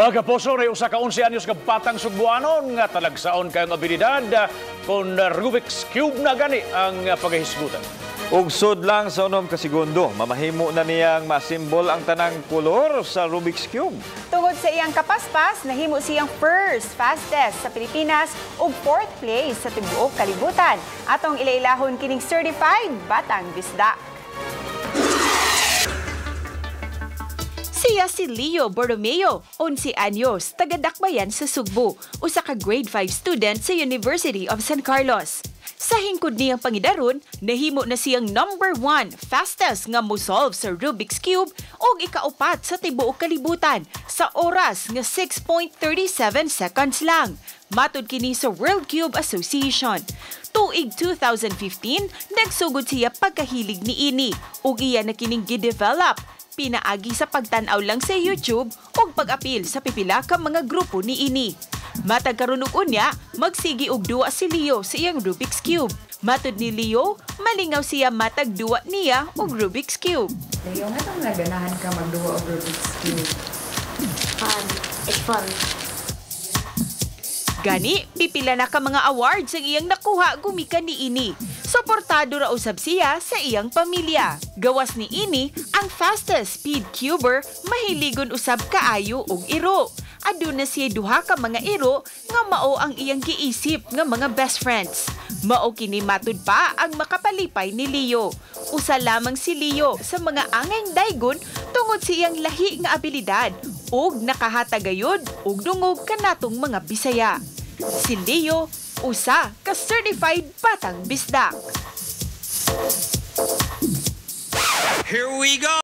Mga kapuso, na usa ka 11 anyos ka batang Sugbuanon nga talagsaon kang abilidad kung Rubik's Cube na gani ang pagahisgutan. Ugsod lang sa 6 ka segundo, mamahimo na niyang masimbol ang tanang kolor sa Rubik's Cube. Tungod sa iyang kapaspas, nahimo siyang first fastest sa Pilipinas ug fourth place sa tibuok kalibutan. Atong ilailahon kining certified batang bisdak. Siya si Leo Borromeo, 11 anyos, taga-Dakbayan sa Sugbo, usa ka grade 5 student sa University of San Carlos. Sa hingkod niyang pangidaron, nahimo na siyang number 1 fastest nga mosolve sa Rubik's Cube ug ikaupat sa tibuok kalibutan sa oras nga 6.37 seconds lang. Matud kini sa World Cube Association. Tuig 2015, nagsugod siya pagkahilig niini ug iya na kining gidevelop pinaagi sa pagtan-aw lang sa YouTube ug pag-apil sa pipila ka mga grupo niini. Matag karon ug unya, magsigi og duwa si Leo sa iyang Rubik's Cube. Matud ni Leo, malingaw siya matag duwa niya og Rubik's Cube. Leo, nganong naganahan ka magduwa og Rubik's Cube? Fun. It's fun. Gani, pipila na ka mga awards ang iyang nakuha gumikan niini. Suportado ra usab siya sa iyang pamilya. Gawas niini, ang fastest speed cuber mahiligon usab kaayo og iro. Aduna siya duha ka mga iro nga mao ang iyang giisip nga mga best friends. Mao kini matud pa ang makapalipay ni Leo. Usa lamang si Leo sa mga angayng daygon tungod sa iyang lahi nga abilidad ug nakahatagayod og dungog kanatong mga Bisaya. Si Leo, usa ka certified batang bisdak. Here we go!